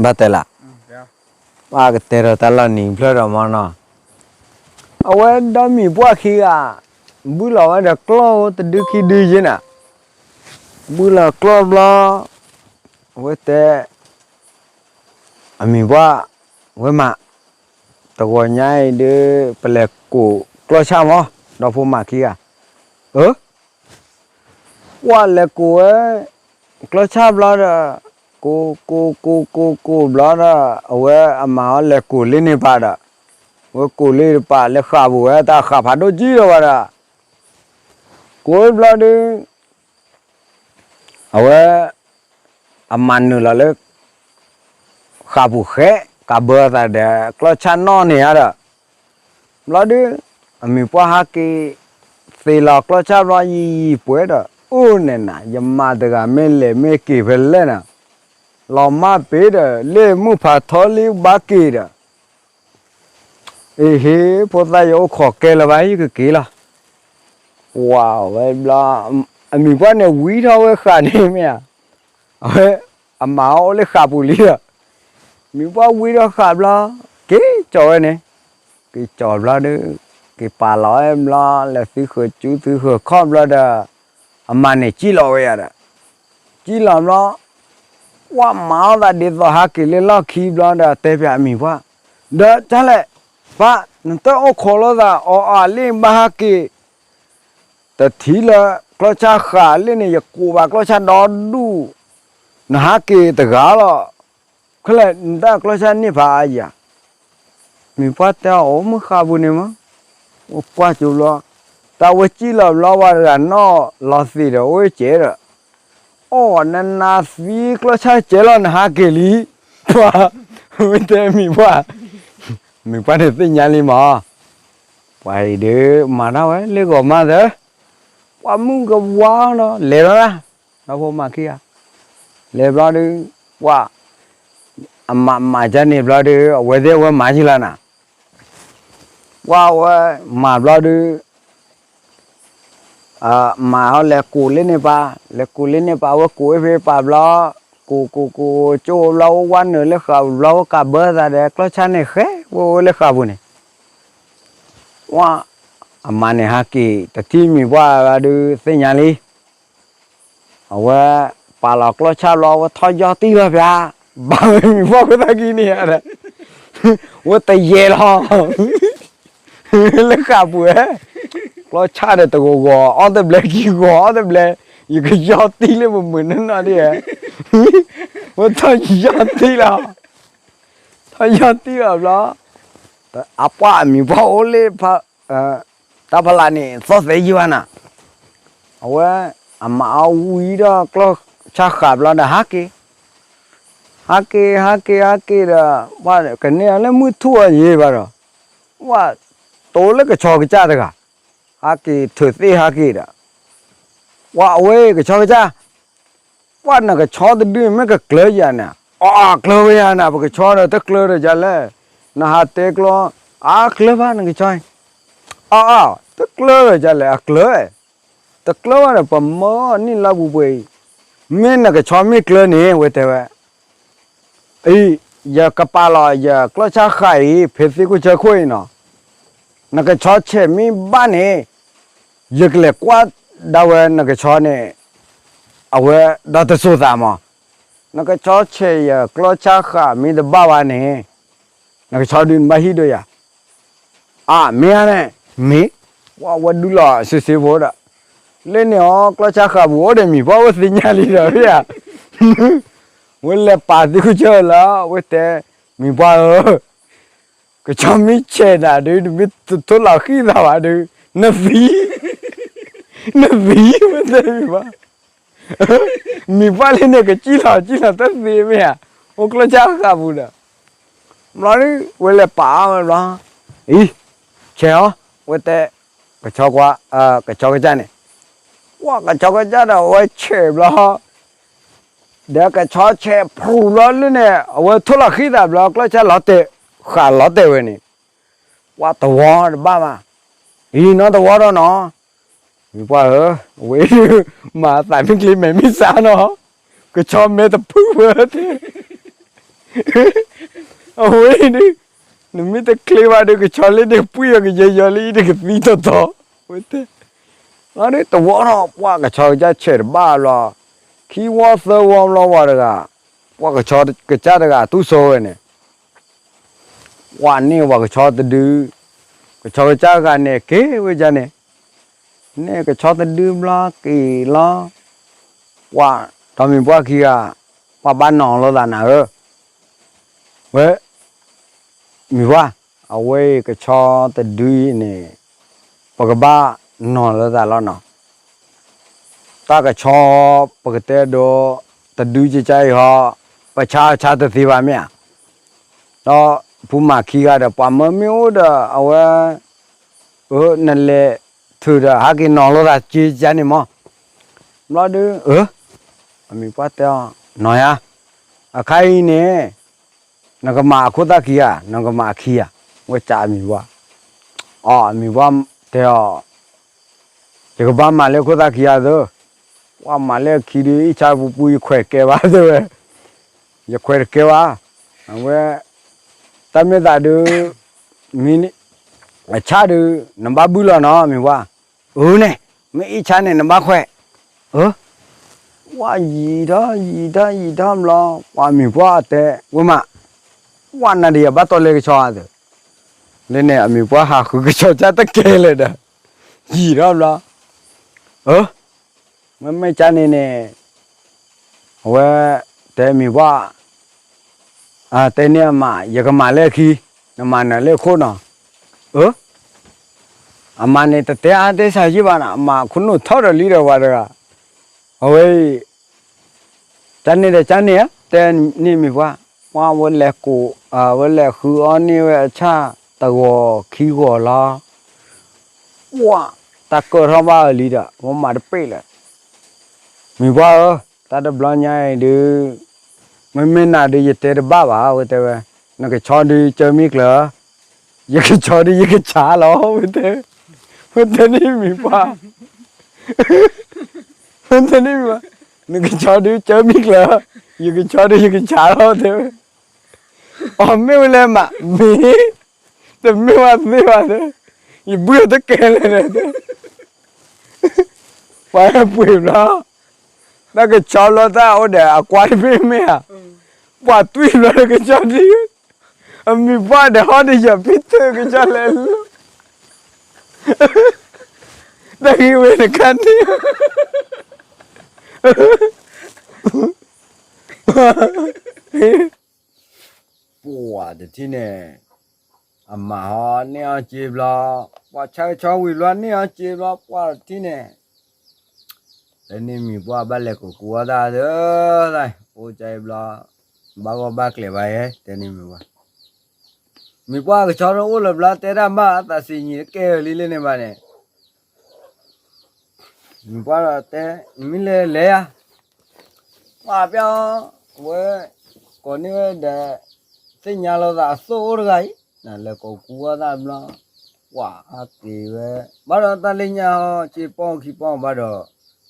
ဘၣ်တဲလၢ်, ပကတဲထီၣ်တၢ်လီၢ်နံၤဖျၢၣ်ဒီးမနီၤ, အဝဲဒီမံၤပှၢ်ခံဂၤ ဘုၣ်လီၤဝဲဒီးကျီၢ်တဒုခံဒုယဲနၤ, ဘုၣ်လီၤကျီၢ်ဘျီ, အဝဲတဲ အမံၤပှၢ်, ဝဲမး, တဂီၤညါအံၤဒုး ပလဲၤကိးကျီၢ်ဆၣ်မး, ဒီဖိမးခံဂၤ, အၢ ပှၢ်လဲၤကိးဝဲ ကျီၢ်ဆၣ်ဘျီဒီး, ကိး ကိး ကိး ကိး ကိးဘျီဒီး အဝဲအမၤအီၤလဲၤကိးလ့န့ၣ်ပာ်ဒီး, ဝဲကိးလ့တပာ် လဲၤဃာ်ပူၤဝဲတၢ်ဃာ်ဖးဒိၣ်ကံလီၤဘၣ်ဒီး, ကိးဘျီဒုး အဝဲ အမၤနုာ်လီၤလၢ ဃာ်ပူၤဃဲ ကးဘၢသးဒီး ကျီၢ်ဆၣ်နီၣ်န့ၣ်ဧါဒီး, ဘျီဒုး အမံၤပှၢ်ဟးက့ၤ သ့လီၤကျီၢ်ဆၣ်ဘျီယံာ်ယံာ်ပှဲၤဒီး အိၣ်န့ၣ်နၤ ယမၤတဂၤမ့ၢ်လဲၤမ့ၢ်က့ၤဖဲလဲၣ်နၤ, လီၤမၢ်ပ့ၤဒီး လ့ၣ်မုၢ်ဖးထီလံဘၣ်က့ၤဒီး အ့ဟ့ ဖိသၣ်ယအိၣ်ခိးကဲလၢၤဘၣ် ယကက့ၤလီၤ. ပှၤဝဲဘျီ အမံၤပှၢ်န့ၣ်ဝံထီၣ်ဝဲဃာ်န့ၣ်မ့ၢ်ဧါ, အဝဲ အမၤအီၤအိၣ်လၢဃာ်ပူၤလံဒီး, မံၤပှၢ်ဝံထီၣ်ဃာ်ဘျီ က့ၤကၠီၤဝဲန့ၣ်, က့ၤကၠီၤဘျီဒီး က့ၤပာ်လီၤဝဲဘျီ လဲၤသုဃၢၤကူသုဃၢၤခီၣ်ဘျီဒီး အမၤန့ၣ်ကံၣ်လီၤဝဲယၤဒီး ကံၣ်လီၤဘျီ, ပှၤမၤအီၤသးဒ်သိးဟးက့ၤလၢလီၢ်ခံဘျီဒီး တဲပၠးအမံၤပှၢ်, ဒီးတၢ်လဲၣ်, ပၢ် နတအိၣ်ခိးလိာ်သးအီၤအီၤလ့ၣ်ဘၣ်ဟးက့ၤ, တထံၣ်လၢကျီၢ်ဆၣ်ဃာ်လ့ၣ်န့ၣ် ယကိးဘၣ်ကျီၢ်ဆၣ်ဒီဒူၣ်, နဟးက့ၤတဂၤလီၤ, ခဲလၢာ်နတၢ်ကျီၢ်ဆၣ်န့ၢ်ဖးအါယၤ မံၤပှၢ်တဲအီၤအိၣ်မုၢ်ဃာ်ပူၤန့ၣ်မး, အိၣ်ပှၢ်ကၠိဘျီ, တၢ်ဝဲကံၣ်လီၤဘျီဝဲတဂၤနီၣ်လီၤသ့ၣ်ဒီးအိၣ်ကဲဒီး, အိၣ်နနၤသံကျီၢ်ဆၣ်ကဲလီၤနဟးက့ၤလံ, ပှၤ, ဝဲတဲမံၤပှၢ်, မံၤပှၢ်န့ၣ်သ့ၣ်ညါလံမး, ပှၤအံၤဒုးမၤတၢ်ဝဲလၢဂီၤမးသၢ, ပှၤမုၢ်ကဝါနီၤ လဲၤလီၤလၢ, ဒီဖိမၤခံဂၤ, လဲၤဘျီဒုး, ပှၤ, အမၤမၤကန့ၣ်ဘျီဒုး အဝဲသ့ၣ်အဝဲမၤယံၤလီၤနၤ ပှၤဝဲမၤဘျီဒုး, မၤဟီလဲၤကိးလ့န့ၣ်ပၢ်, လဲၤကိးလ့န့ၣ်ပၢ် ဝဲကိးဝဲဖဲပၢ်ဘျီ, ကိးကိးကိးကၠိဘျီ ဝဲဝါနုာ်လၢဃာ်ပူၤဘျီ ဝဲကးဘၢသးဒီးကျီၢ်ဆၣ်န့ၣ်ဃဲ ဝဲအိၣ်လၢဃာ်ပူၤန့ၣ်, ဝဲ, အမၤန့ၣ်ဟးက့ၤ တထံၣ်မံၤပှၢ်ဘျီဒုးသ့ၣ်ညါလံ အဝဲပာ်လီၤကျီၢ်ဆၣ်ဘျီ ဝဲထီၣ်ယီၢ်တံၢ်လီၤပၠး, ဘၣ်ဝဲမံၤပှၢ်ဖိသၣ်ခံန့ၣ်ဧါဒီး, ဝဲတယဲလီၤ, လၢဃာ်ပူၤဧၢ, ကျီၢ်ဆၣ်ဒီးတဂီၤဂီၤ အီၣ်တဘျဲခံဂီၤ အီၣ်တဘျဲ, ယကယီၢ်တံၢ်လၢမုာ်မုာ်နီၢ်နီၢ်ဒ်ဧါ, ဝဲထီၣ်ယီၢ်တံၢ်လီၤ, ထီၣ်ယီၢ်တံၢ်လီၤဘျီ, အပှၢ်အမံၤပှၢ်အိၣ်လၢ တၢ်ဖးလၢ်န့ၣ် သီၣ်သဲယံၤဘၣ်နၤ, အဝဲ, အမၤအီၤဝံၤဒီးကျီၢ်ဆၣ်ဃာ်ဘျီဒီးဟးက့ၤ, ဟးက့ၤ ဟးက့ၤ ဟးက့ၤဒီး, ပှၤကန့ၢ်အီၤလၢမုၢ်ထူၣ်အယံၤဘၣ်ဒီး, ပှၤ, တိၤလၢကဆီကစၢ်တဂၤ, ဟးက့ၤထုးသ့ၣ်ဟးက့ၤဒီး, ပှၤအဝဲကဆီကစၢ် ပှၢ်နကဆီတဒုမ့ၢ်ကကျၢယၤန့ၣ်, အကျၢဝဲယၤန့ၣ် ပကဆီဒီးတကျၢဒီးယၤလဲၣ်, နဟးတဲကျီ, အကျၢဘၣ်နကဆီ, အအ, တကျၢဒီးယၤလဲၣ် အကျၢ, တကျၢဘၣ်ဒီး ပမၢနံၣ်လါပူၤပှဲၤအံၤ, မ့ၢ်နကဆီမ့ၢ်ကျၢန့ၣ် ဝဲတဲဝဲ အံၤ, ယကပာ်လီၤယကျီၢ်ဆၣ်ဃာ်အံၤ ဖဲသ့ၣ်ခိၣ်ဆၢခိၣ်အံၤနီၤ, နကဆီဆဲးမ့ၢ်ဘၣ်န့ၣ်, ယကလဲၤကွၢ်ဒၣ်ဝဲနကဆီန့ၣ်, အဝဲဒီးတစိၤသးမး, နကဆီဆဲးယကျီၢ်ဆၣ်ဃာ်မ့ၢ်တဘၣ်ဘၣ်န့ၣ်, နကဆီဒုးနဘၣ်ဟံၣ်ဒိယၤ အမ့ၢ်ဧါန့ၣ်, မ့ၢ်, ဝဲဒုးလီၤစ့စ့ဖိဒီး, လၢန့ၣ်အီၤ ကျီၢ်ဆၣ်ဃာ်ပူၤအိၣ်ဒီးမံၤပှၢ်အိၣ်သ့ၣ်ညါလံဒီးဧါ, ဝဲလဲၤပာ်သ့ၣ်ခိၣ်ဆၢလီၤ ဝဲတဲ, မံၤပှၢ်ဧၢ, ကဆီမ့ၢ်ဆဲးနၤဒုး တမ့ၢ်တထိၣ်လီၤဃံၣ်သးဘၣ်ဒုး, နသံ, နသံ, ဝဲတဲမံၤပှၢ် မံၤပှၢ်လၢန့ၣ် ကစံၣ်လီၤစံၣ်လီၤတသ့မ့ၢ်ဧါ, အိၣ်ကျီၢ်ဆၣ်ဃာ်ပူၤဒီး, ဘျီဒုး ဝဲလဲၤပာ်အီၤဝဲဘျီ, အံၤ, ဆဲးအီၤ, ဝဲတဲ, ကဆီကွၢ်, ကဆီကစၢ်န့ၣ်, ကွၢ်ကဆီကစၢ်ဒီး အဝဲဆဲးဘျီ ဒီးကဆီဆဲးဖရူၤဘျီလၢန့ၣ် အဝဲထိၣ်လီၤဃံၣ်သးဘျီ ကျီၢ်ဆၣ်လီၤတဲာ်, ဃာ်လီၤတဲာ်ဝဲန့ၣ်, ပှၤတဝီတဘၣ်ဘၣ်, အံၤနီတဝီဒီးနီၤ, မံၤပှၢ်ဧၢ, အဝဲ, မၤသးမ့ၢ်ကျ့မဲာ်မ့ၢ်စးနီၤ, ကဆီမဲာ်တဖုဝဲတဲ အဝဲဒုး, နမ့ၢ်တချ့ဘၣ်ဒီး ကဆီလၢန့ၣ်ပှံၢ်အီၤကယီယီလံ တကသံတီတီ, ဝဲတဲ, လီၤဒုးတဝီထီၣ်ပှၢ်ကဆီကစၢ်ဆဲးတဘၣ်ဘျီ, ခံဝီသၢဝီဘျီဝဲတဂၤ, ပှၤကဆီကစၢ်တဂၤတူၢ်စိဝဲန့ၣ် ပှၤန့ၢ်ပှၤကဆီတဒု, ကဆီကစၢ်ဂၤန့ၣ်က့ၤဝဲဒ်န့ၣ်, န့ၢ်ကဆီတဒုဘျီက့ၤလီၤ, ပှၤဒီးမံၤပှၢ်ခံဂၤ, ပှၤဘၣ်နီၤလိာ်သးနၤဧၢ, ဝဲ, မံၤပှၢ်, အဝဲအံၤကဆီတဒုအံၤန့ၣ်, ပကဘၣ်နီၤလိာ်သးလီၤနီၤ တၢ်ကဆီပကတဲဒိး, တဒုကကါအံၤဟီ, ပဆါဆါတသ့ဘၣ်မ့ၢ်ဧါ, ဒီးဖုမၤခံဂၤဒီး ပှၤမၢမ့ၢ်အိၣ်ဒီး အဝဲ, အၢ နလဲၤထုးဒီး ဟဲက့ၤနီၤလိာ်သးကကါန့ၣ်မး, ဘျီဒုး, အၢ, အမံၤပှၢ်တဲအီၤ, နီၤယါ, အခါအံၤန့ၣ်, နကမၤအခိၣ်သၣ်ခံဂၤ, နကမၤအခံဂၤ, ဝဲကးအမံၤပှၢ်, အီ အမံၤပှၢ်တဲအီၤ ယကဘၣ်မၤလၢခိၣ်သၣ်ခံဂၤသၢ, ပှၤမၤလၢအခံဒုး အ့ၣ်ဆါပူၤပူၤ ယခွဲးကဲဘၣ်သၢဝဲ, ယခွဲးတကဲဘၣ်, အဝဲ, တၢ်မ့ၢ်သးဒုး, မ့ၢ်, အဆၣ်ဒုး, နဘၣ်ဘုၣ်လီၤနီၤ မံၤပှၢ်, အၢန့ၣ်, မ့ၢ်အ့ၣ်ဆါန့ၣ် နဘၣ်ခွဲး, အၢ ပှၤယံာ်ထီၣ်ယံာ်ထီၣ်ယံာ်ထီၣ်ဘျီ, ပှၤမံၤပှၢ်တဲ, ဝဲမး, ပှၤနၤဒီးယဘၣ်တီလဲကဆီသၢ, လၢန့ၣ် အမံၤပှၢ်ဟးဃုကဆီကၢ်တကဲလၢာ်ဒီး, ယံာ်ထီၣ်ဘျီ, အၢ, မ့မ့ၢ်ကါန့ၣ်န့ၣ်, အဝဲ, တဲမံၤပှၢ်, တဲန့ၢ်အမး ယကမၤလၢအခံ, နမၤနၤလၢအခိၣ်နီၤ, အၢ အမၤန့ၣ်တတဲအါတဲဆံးယံၢ်ဘၣ်နီၤ, အမၤခိၣ်နူာ်ထီၣ်ဒီးလံဒီးဝဲတဂၤ, အဝဲအံၤ, ကန့ၣ်ဒီးကန့ၣ်ဧါ, တဲန့ၢ်မံၤပှၢ်, ပှၤဝဲလဲၤကိး, ဝဲလဲၤဃုအီၣ်န့ၢ်ဝဲအဆၣ်တဂီၤခံဂီၤလီၤ, ပှၤ, တၢ်ကၢၢ်ထီၣ်ဘၣ်အီၤလံဒီး ဝဲမၤတပ့ၢ်လၢာ်, မံၤပှၢ်ဧၢ, တၢ်တဘျီညါအံၤဒုး, မ့မ့ၢ်နၤဒုးယတဲတဘၣ်ဘၣ် ဝဲတဲဝဲ, နကဆီဒုးကၢမံၤကျၢၤ, ယကဆီဒုးယကဆါလီၤ ဝဲတဲ, ဝဲတဲန့ၣ်မံၤပှၢ်, ဝဲတဲန့ၣ်မံၤပှၢ်, နကဆီဒုးကၢမံၤကျၢၤ, ယကဆီဒုးယကဆါလီၤ တဲဝဲ, အီၤမ့ၢ်ဝဲလဲၣ်မး မ့ၢ်, တမ့ၢ်ဝဲသ့ၣ်ဘၣ်တဲ, ယဘုၣ်တကဲလၢာ်တဲ ပှၤပှ့ၤဘျီ, တၢ်ကဆီဘျီတၢ်အိၣ်ဒီးအကွၢ်တမ့ၢ်မ့ၢ်ဧါ, ပှၤတွံၢ်ဘျီတကဆီဒုး, အမံၤပှၢ်ဒီးဟီၣ်ဒီးယၤဖံတၢၢ်ကဆီလဲၤလၢ, တၢ်ဂ့ၢ်ဝဲတခါန့ၣ် ပှၤတထံၣ်န့ၣ်, အမၤဟီန့ၢ်အီၣ်စ့ဘျီ, ပှၤဆါကဆီဝံၤဘျီန့ၢ်အီၣ်စ့ဘျီ ပှၤတထံၣ်န့ၣ်, တဲန့ၢ်မံၤပှၢ်ဘၣ်လဲၤကိးကူအီၣ်တၢ်သၢ, အိၣ်ကၢအံၤဘျီ, ဘၣ်ဂီၢ်ဘၣ်ကျဲၤဘၣ်ယဲ တဲန့ၢ်မံၤပှၢ်, မံၤပှၢ်ကဆီတအိၣ်လၢၤဘျီ တဲတၢ်ဘၣ် အသးစံးညီတကဲလံလၢန့ၣ်ဘၣ်န့ၣ် မံၤပှၢ်ဒီးတဲ, နမ့ၢ်လဲၤလဲၤဧါ, ပှၤပျီ, အဝဲ, ကိးန့ၢ်ဝဲဒီး, သ့ၣ်ညါလိာ်သးအသိၣ်အိၣ်တဂၤအံၤ, နလဲၤကိးကူအီၣ်တၢ်ဘျီ, ပှၤအက့ၤဝဲ, ဘၣ်ဒီးတၢ်လၢညါဟီ စ့ပီၢ်ခံပီၢ်ဘၣ်ဒီး,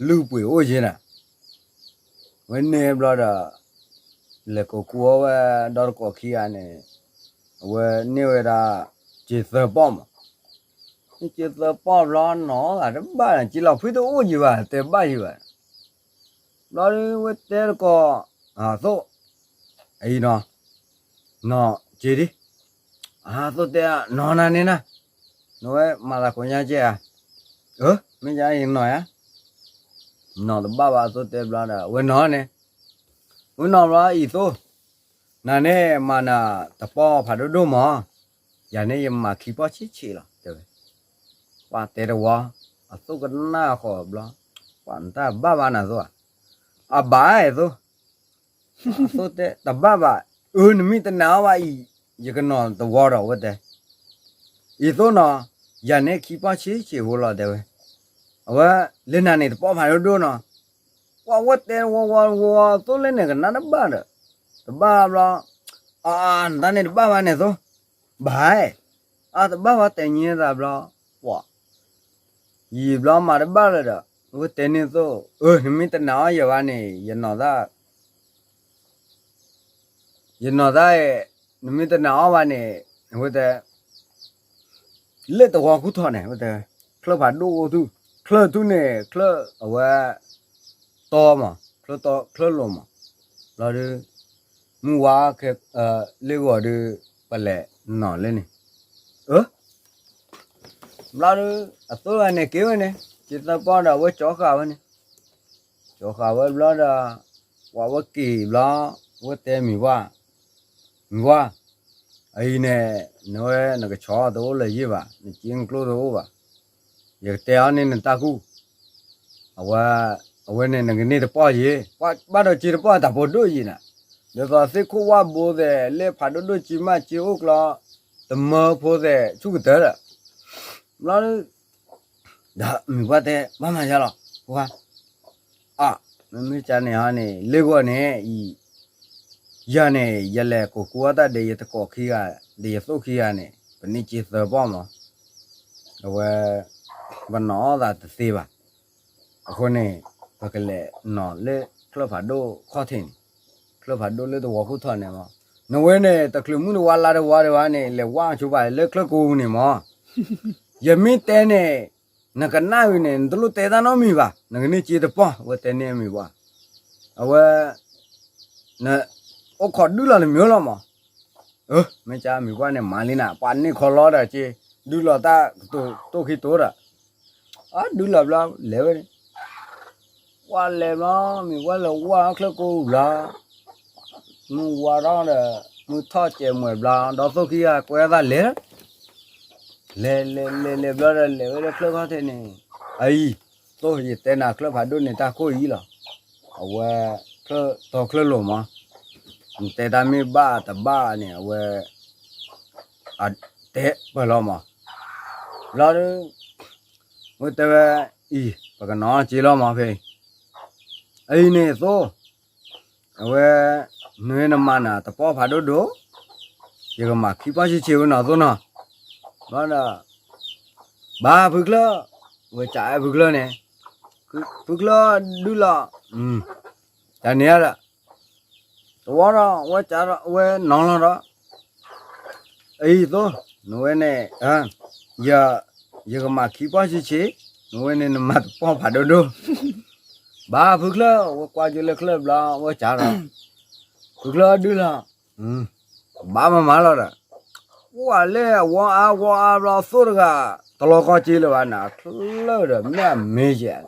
လုၢ်ပှ့ၤအိၣ်က့ၤနၤ ဝဲန့ၣ်ဘျီဒီး, လဲၤကိးကူအီၣ်ဝဲဒီတကိးခံဂၤန့ၣ်, အဝဲန့ၢ်ဝဲဒၣ်, စ့သၢပီၢ်မး, စ့သၢပီၢ်ဘျီနီၤ သးတဘၣ်န့ၣ် စ့လီၤဖုတအိၣ်ယံၤဘၣ် တဲဘၣ်ယံၤဘၣ်, ဘျီဒုးဝဲတဲတကိး, အသိၣ်, အံၤနီၤ, နီၤစ့ဒံ, အသိၣ်တဲ, နီၤနၤန့ၣ်နၤ, နဝဲမၤသးကိးညါကဲဧါ, အၢ မ့ၢ်ယါအံၤနီၤယါ နီၤတဘၣ်ဘၣ်အသိၣ်တဲဘျီဒီး ဝဲနီၤန့ၣ်, ဝဲနီၤဘျီအံၤသိၣ်, နၤန့ၣ်မၤနၤတပီၢ်ဖးဒိၣ်ဒိၣ်မး, ယၤန့ၣ်ယမၤခံပီၢ်ဆံးဆံးလီၤ တဲဝဲ, ပှၤတဲတဝီ, အသိၣ်ကနၣ်ဃီၤဘျီ, ပှၤနတၢ်ဘၣ်ဘၣ်နၤသိၣ်ဧါ, အဘၣ်အဲၣ်သိၣ် အသိၣ်တဲတဘၣ်ဘၣ်, အၢ နမ့ၢ်တနာ်အီၤဘၣ်အံၤ, ယကနီၤတဝီဒီးဝဲတဲ, အံၤသိၣ်နီၤ, ယၤန့ၣ်ခံပီၢ်ဆံးဆံးဖိလီၤတဲဝဲ, အဝဲ, လၢနၤန့ၣ်တပီၢ်ဖးဒိၣ်ဒိၣ်နီၤ, ပှၤဝဲတဲဝီဝီဝီဝီသိၣ်လၢန့ၣ်ကနၣ်တဘၣ်ဒီး, တဘၣ်ဘျီ, အါ နတၢ်န့ၣ်တဘၣ်ဘၣ်န့ၣ်သိၣ်, ဘၣ်အဲၣ်, အါတဘၣ်ဘၣ်တဲညါသးဘျီ, ပှၤ ယံာ်ဘျီမၤတဘၣ်လၢၤဒီး, ဝဲတဲန့ၢ်သိၣ်, အၢ နမ့ၢ်တနာ်အီၤယၤဘၣ်န့ၣ် ယနီၤသၣ် ယနီၢ်သး, နမ့ၢ်တနာ်အီၤဘၣ်န့ၣ်, ဝဲတဲ, လၢသဝီခိၣ်ထီၣ်န့ၣ် ဝဲတဲ, ချၢၣ်ဖးဒိၣ်အိၣ်ထူၣ်, ချၢၣ်ထူၣ်န့ၣ် ချၢၣ်အဝဲ တီမး, ချၢၣ်တီချၢၣ်လိၤမး, ဘျီဒီး, မုၢ်ဝါခဲ, လ့ၣ်ဂီၤဒီး, ပလဲၤနီၢ်လၢန့ၣ်, အၢ ဘျီဒီး, အသိးဂၤန့ၣ်က့ၤဝဲန့ၣ် က့ၤသၢပီၢ်ဒီးအဝဲကၠီဃာ်ဝဲန့ၣ်, ကၠီဃာ်ဝဲဘျီဒီး, ပှၤဝဲက့ၤဘျီ, ဝဲတဲမံၤပှၢ်, မံၤပှၢ်, အအံၤန့ၣ်, နဝဲနကဆီတအိၣ်လၢၤယ့ၢ်ဘၣ်, နစ့နကျိၣ်တအိၣ်ဘၣ်, ယကတဲအီၤန့ၣ်နတၢ်ကူၣ်, အဝဲ, အဝဲန့ၣ်နကန့ၢ်တပီၢ်ယ့ၢ်, ဘၣ်ဒီးစ့တပီၢ်တၢ်ဖိဒိၣ်ယ့ၢ်နၤ, ဒ်သိးသ့ၣ်ခိၣ်ဝၣ်ဘိသဲး လၢဖးဒိၣ်ဒိၣ်စ့မးစ့အိၣ်ကျီ, တမၢဖိသဲးဆူၣ်ကတၢၢ်ဒီး, ဘျီဒီး, ဒီးမံၤပှၢ်တဲ ဘၣ်မၤယါလီၤ, ပှၤ, အ, မ့မ့ၢ်ကန့ၣ်ဟီန့ၣ် လ့ၣ်ဂီၤန့ၣ်, ယၤန့ၣ် ယလဲၤကိးကူအီၣ်တၢ်ဒီးယတကိးခံဂၤ, ဒီးယသိၣ်ခံဂၤန့ၣ် ပန့ၢ်စ့သၢပီၢ်မး, အဝဲ, ပနီၢ်အီၣ်သးတသ့ဘၣ်, အဃိန့ၣ်, ပကလဲၤနီၢ်လၢချၢၣ်ဖးဒိၣ်ခီၣ်ထံးန့ၣ်, ချၢၣ်ဖးဒိၣ်လၢသဝီခိၣ်ထီၣ်န့ၣ်မး, နဝဲန့ၣ် တချုးမုၢ်တဝါလါတဝါဒံးဘၣ်န့ၣ် လဲၤဝါဆိပာ်လၢချၢၣ်ကိန့ၣ်မး, ယမ့ၢ်တဲန့ၣ်, နကနၣ်ဂ့ၤန့ၣ် နတလိၣ်တဲတၢ်နီတမံၤဘၣ်, နကန့ၢ်စ့တပီၢ် ဝဲတဲန့ၢ်အမံၤပှၢ်, အဝဲ, အိၣ်ခိးဒုးလီၤတမံၤလီၤမး, မ့ၢ်ကမံၤပှၢ်န့ၣ်မၤလံနၤ ပှၤန့ၢ်ခီလီဒီးက့, ဒုးလီၤတၢ်ကတိၤတိၢ်ခံတိၤဒီး, အဒုးလီၤဘျီလဲၤဝဲန့ၣ်, ပှၤလဲၤဘျီ, မံၤပှၢ်လဲၤဝါချၢၣ်ကိဘျီ, မုၢ်ဝါထီၣ်ဒီး, မုၢ်ထီၣ်စဲးမှဲၤဘျီ ဒီးသိၣ်ခံဂၤကွဲသးလဲၤ, လဲၤလဲၤလဲၤလဲၤဘျီဒီးလဲၤဝဲလၢချၢၣ်ခီၣ်ထံးန့ၣ်, အအံၤ, သိၣ်ယတဲနၤချၢၣ်ဖးဒိၣ်န့ၣ်တၢ်ခိၣ်အံၤလီၤ, အဝဲ, ချၢၣ်တီချၢၣ်လိၤမး, နတဲတၢ်မ့ၢ်ဘၣ်တဘၣ်န့ၣ် အဝဲ, အတဲပၢၢ်လီၤမး, ဘျီဒီး, ဝဲတဲဝဲ, အံၤ, ပကနီၢ်စ့လီၤမးဖဲ, အအံၤန့ၣ်သိၣ်, အဝဲ, နမၤနၤတပီၢ်ဖးဒိၣ်ဒိၣ်, ယကမၤခံပီၢ်ဆံးဆံးဝဲနီၢ်သိၣ်နီၤ, ဘျီဒီး, ဘၣ်ဖုချၢၣ်, ဝဲကးအဲၣ်ဖုချၢၣ်န့ၣ်, ဖုချၢၣ်ဒုးလီၤ, တၢ်န့ၣ်ဒီး, တဝီဒီး ဝဲကးဒီးဝဲနီၤလီၤဒီး, အအံၤသိၣ်, နဝဲန့ၣ်, ယ, ယကမၤခံပီၢ်ဆံးဆံး, နဝဲန့ၣ်နမၤတပီၢ်ဖးဒိၣ်ဒိၣ်, ဘၣ်ဖုချၢၣ် ဝဲကွၢ်ကၠိလၢချၢၣ်ဘျီ ဝဲကးဒီး, ဖုချၢၣ်ဒုးလီၤ, ဘၣ်မၤမၤလီၤဒီး, ဝဲလၢအဝီအါဝီအါဘျီသိၣ်တဂၤ, တလီၤကီက့လၢၤဘၣ်န့ၣ် ချၢၣ်ဒီးမ့ၢ်အမ့ၢ်ယဲၢ်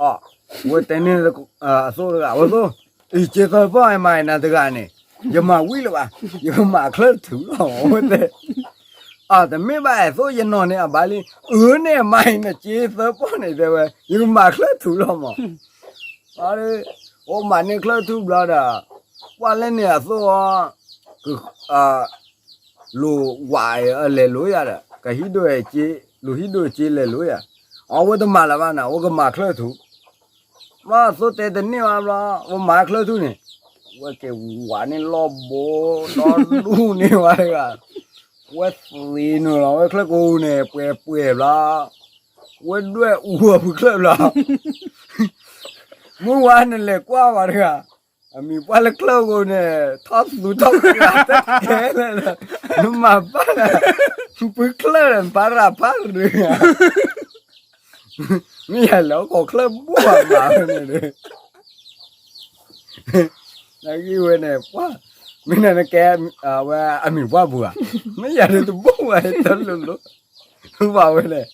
အ, ဝဲတဲန့ၢ်, အသိၣ်တဂၤ ဝဲသိၣ်, အံၤစ့သၢပီၢ်အမၤအံၤနၤတဂၤန့ၣ်, ယမၤဝံၤလၢၤဘၣ်, ယကမၤချၢၣ်ထူလီၤ ဝဲတဲ, အတမ့ၢ်ဘၣ်အဲၣ်သိၣ်ယနီၢ်န့ၣ်အဘၣ်လံ, အၢန့ၣ်အမၤအံၤနစ့သၢပီၢ်န့ၣ်တဲဝဲ, ယကမၤချၢၣ်ထူလီၤမး, အိၣ်မၤန့ၢ်ချၢၣ်ထူဘျီဒီး, ပှၤလၢန့ၣ်အသိၣ်အီၤ, လိၣ်ဝးအလဲၤလိၤယၤဒီး ကဟံးဒိၣ်, လိၣ်ဟံးဒိၣ်စ့လဲၤလိၤယၤ, အဝဲတမၤလၢၤဘၣ်န့ၣ် အဝဲကမၤချၢၣ်ထူ, ဘၣ်သိၣ်တဲတန့ၢ်ဘၣ်ဘျီ, ဝဲမၤချၢၣ်ထူန့ၣ်, ဝဲက့ၤဝးန့ၢ်လီၢ်ဘိ, ဒီဒူၣ်န့ၢ်ဝဲတဂၤ, ဝဲသ့ၣ်နုာ်လီၤဝဲချၢၣ်ကိန့ၣ် ပှဲၤပှဲၤဘျီ, ဝဲဒွဲၣ်အူအဖုချၢၣ်ဘျီ, မုၢ်ဝါနလဲၤကွၢ်ဝဲတဂၤ, အမံၤပှၢ်လၢချၢၣ်ကိန့ၣ် ထီၣ်သူထီၣ်ကဲလၢာ်, နမၤဘၣ်လၢ, ဖုချၢၣ်ဒီးနဖးရၤဖးရၤဧါ, မ့ၢ်ယၤလဲၤအိၣ်ခိးချၢၣ်ဘိၣ်ဘၣ်မၤဝဲန့ၣ်ဒီး နဂ့ၢ်ဝဲန့ၣ် ပှၢ်, မ့ၢ်နကဲ, ဝဲအမံၤပှၢ်ပူၤဧါ, မ့ၢ်ယၤဒုးတဘိၣ်ဝဲတလိၤလိၤ, ဘၣ်ဝဲန့ၣ်,